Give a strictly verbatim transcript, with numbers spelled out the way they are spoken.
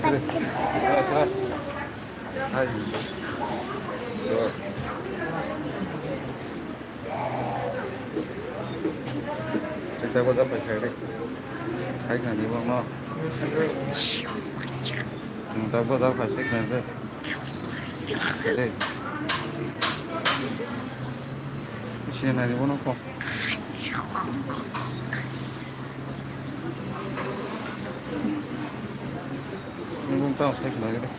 Hai. Sita boda pai khai re. Khai khani bo no. Sita boda pai khai re. Hey. Sini nani bo no ko. Nung tao sai khna gede.